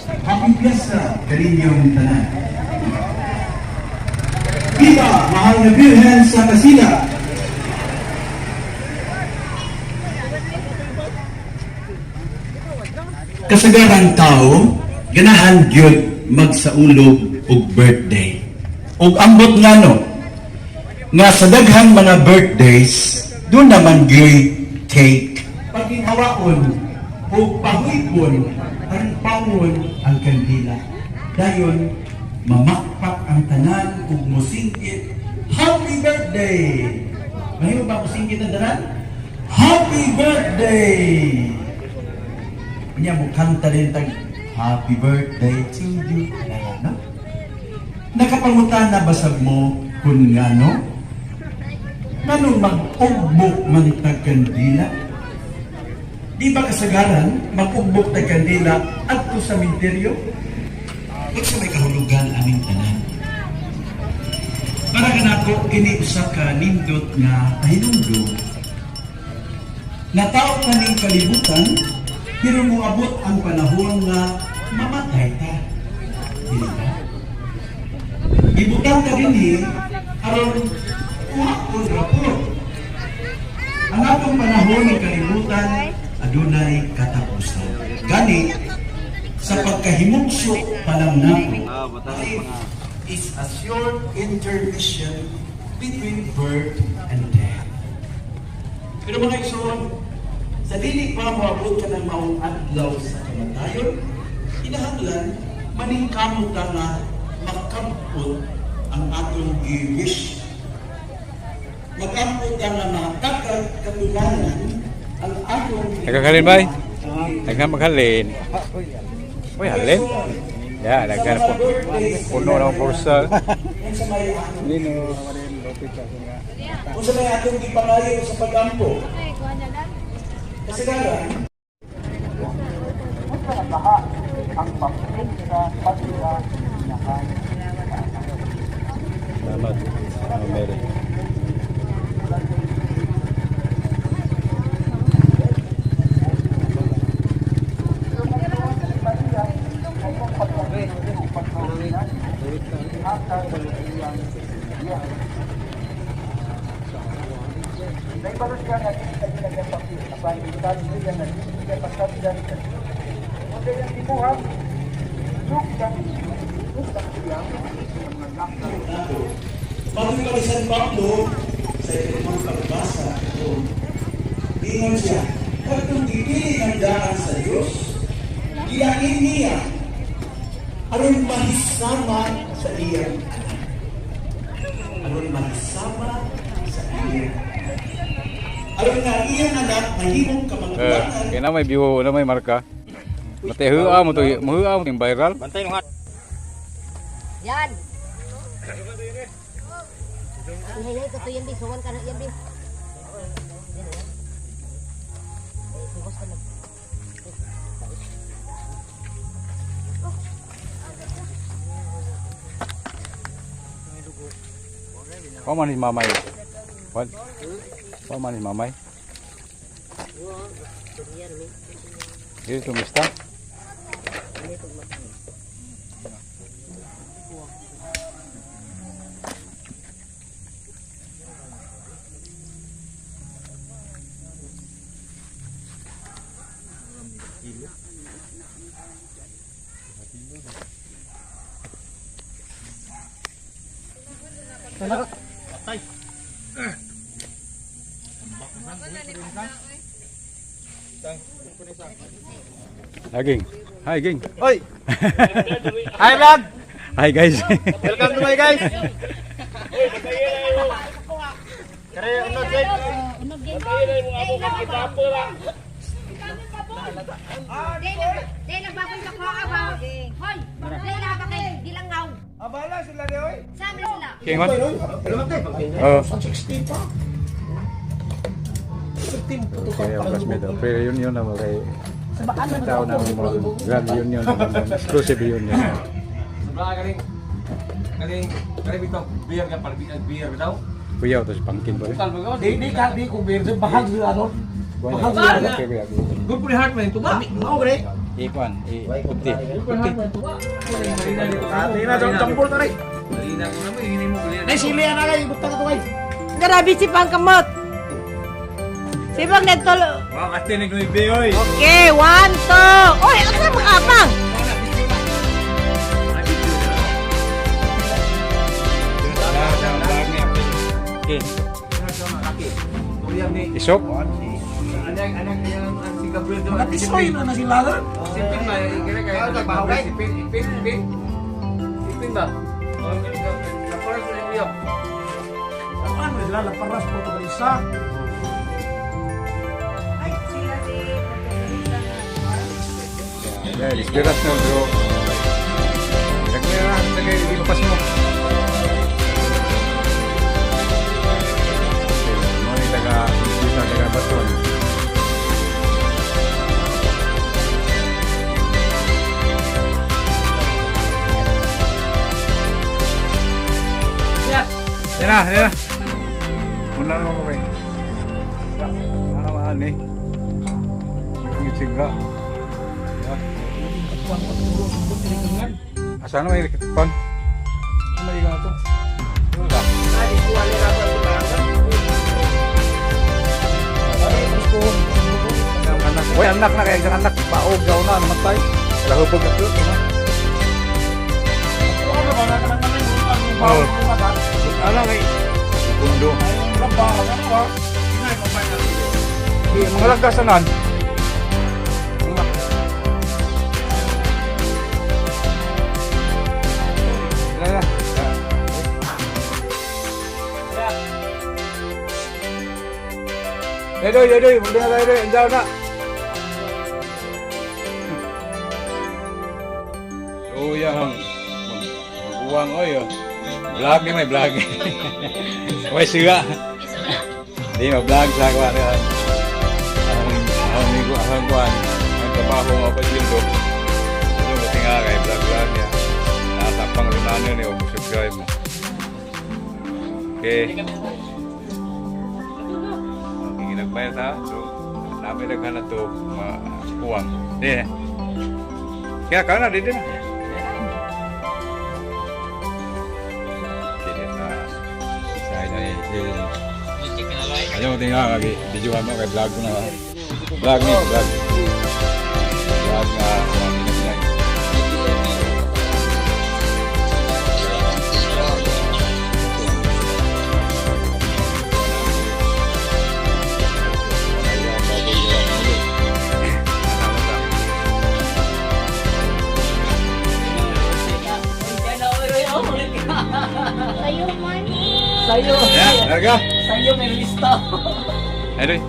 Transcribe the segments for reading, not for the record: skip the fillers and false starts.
Happy Fiesta kaninyong tanan. Viva Mahal na Birhen sa Kasila! Kasagaran tao, ganahan gyud magsaulog og birthday. Og ambot ngano, nga sa daghang mga birthdays, doon naman gyud cake. Paginhawaon o pahuypon ang pangon ang kandila. Dayon, mamakpak ang tanan ug musingkit, "Happy birthday!" Mahimo ba musingkit ang tanan? "Happy birthday!" Unya mo kanta din tag "Happy birthday to you." Alala, no? Nakapangutan na basag mo kung ngano? Nganong mag-ugbok man tag kandila? Di ba kasagaran mag-ugbok tag kandila adto sa minteryo? Unsa may kahulugan aming tanan? Para kanako, kini usa ka nindot nga pahinumdum. Natao kaning kalibutan, pero moabot ang panahon nga mamatay ta. Dili ba? Gibutang ta dinhi aron kuhaon ra po. Ang atong panahon ng kalibutan adunay katapusan. Gani sa pagkahimugso pa lang nato, life is a short intermission between birth and death. Pero mga igsoon, sa dili pa moabot ka ng maong adlaw sa kamatayon, kinahanglan maningkamot ta nga makabot ang atong gi-wish. Mag-ampo ta nga matakag katubanan ang atong Nagkakalin bay? Daghan maghalin. Uy, halin. Ya, daghan po. Puno na ang bulsa. Unsa may atong Lino. Unsa may atong gipangayo sa pag-ampo? Kasagaran, Salamat. Ma'am Mary. Bago pa ni San Pablo, sa ikalumang pagbasa, ito, ingon siya, "Kadtong gipili ng daan sa Diyos, gilain niya, aron mahisama sa iyang anak." Aron mahisama sa iyang anak. Aron nga iyang anak mahimong Eh, kamanghurangan. kaya na may view, na may marka. Mate hua mo to, mahua mo yung viral. Yan. Ang hinay ko to yan, bi. Suwan ka na yan, bi. Yan, oh. Eh, sungkos ka na. Wa man ni mamay. What? Wa man ni mamay. Dito tumista. Hi, ging. Hi, ging. Hoy! Hi vlog! Hi, guys. Welcome to my guys! Kare, unod guys! Dahil nagbaboy ka ko, aba. Hoy, dahil na ba kay Gilangaw? Abala sila ni oy! Sabi sila. King man. Oh. 60 pa! Okay, ang classmate. Oh. Pre-reunion na mo kay tao na mo mga grand reunion, exclusive reunion. Sobra galing. Galing, galing bitaw beer nga pala beer bitaw. Kuya, to si Pangkin ba? Bukal ba Di, di ka, di ko beer. Bahag sila doon. Bahag. Good for the heart man ito ba? Mao gani. Ikuan, i puti. Puti. Ate na dong campur tadi. Nay sili ana kay butang to kay. Grabe si pangkamot. Sibang nagtolo. Wow, ate nagnuibe oy. Okay, one, two. Oy, ano sa mga apang? Okay. Isok? Matisoy na na sila lan. Ano sila la paras Portugalisa. Ay, sila si Yeah, ispiras na bro. Nagmira sa kay pas mo. Okay, mo ni taga bisita taga Baton. Yan na, yan na. Una na ko kay. Ano ba ni? Ngitsig ka. Asa na may pan? May ikan to. Wala. Ang anak, Uy, anak na kaya anak paog daw na namatay. Wala hubog na to. Oh. Ano kay Kundo. Di mga lagasanan. Wala na. Doy, doy, doy, mundur na tayo, doy. Andiyan na. Oh, yan. Maguwang, oy, oh. Vlog ni may vlog. May siga. Di ma-vlog sa ako. Ano, ang ang ang kuan, ang trabaho nga pa dito. Ano mo tinga kay vlog vlog niya. Nasa pangrunano ni o subscribe mo. Okay. Okay, ginagmay ta. So, namin naghan na to mga kuwang. Di. Kaya ka na, di din. Sige, sa ina ni Ayaw mo tingnan, lagi videohan mo kay vlog ko na. Vlog ni, vlog. Vlog nga, kuwang ginagmay. Sayo man. Sayo. Yeah, larga. Sayo may lista. Adoy.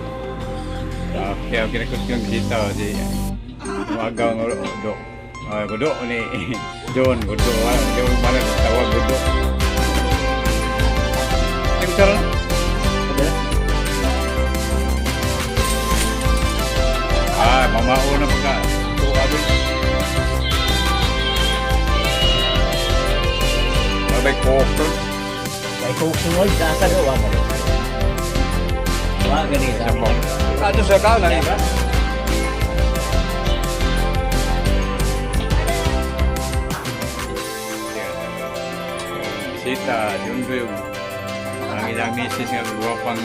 Okay, okay na yung bisita oh, si Magaw ng do. Ah, gudo ni John, gudo. Ah, John mana tawag gudo. Ay, kutsara na. Ah, mamao na pagka. Tuwa abi. Babay coke. May kusunod sa asa do wa ka. Wa gani sa. Ato sa kao na ba? Bisita, yun ko yung ang ilang misis nga guwapang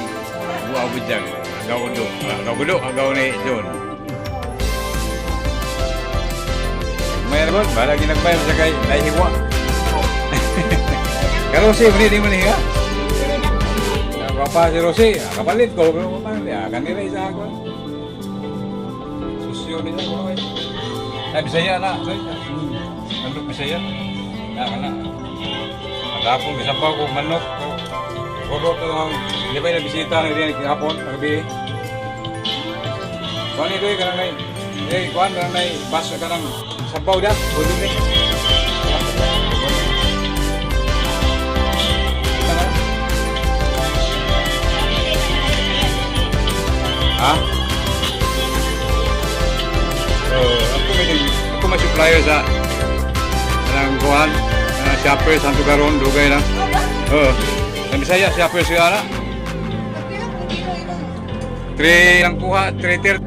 buwa budyag. Agaw do, agaw do, agaw ni John. Mayroon, bahala ginagbayar sa kay nahiwa. Karosi, di mo niya. Papa si Rosie, kapalit ko, pero kapalit, kanila isa ako. Susyo nila ko ay. Ay, Bisaya na. Manok Bisaya. Na, kana. Matapon, bisan pa ako manok. Kuro to ang di ba na bisita na diyan hapon, kagabi. Kuan ito eh, kanang nay. Eh, kuan kanang nay, bas kanang sabaw da, pwede ni. Ha? Ako may ako may supplier sa kanang kuan, kanang shopper sa Tugaron, dugay lang. Oo. Sa Bisaya, shopper siya na. 3 lang kuha, 3.30.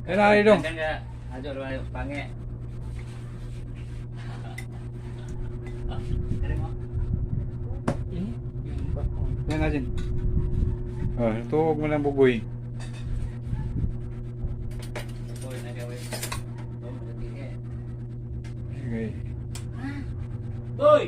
Eh, na dong. Ajo pange. Kare mo. Yan natin. Oh, tuog mo lang bugoy. Boy na gawin. Okay. Boy.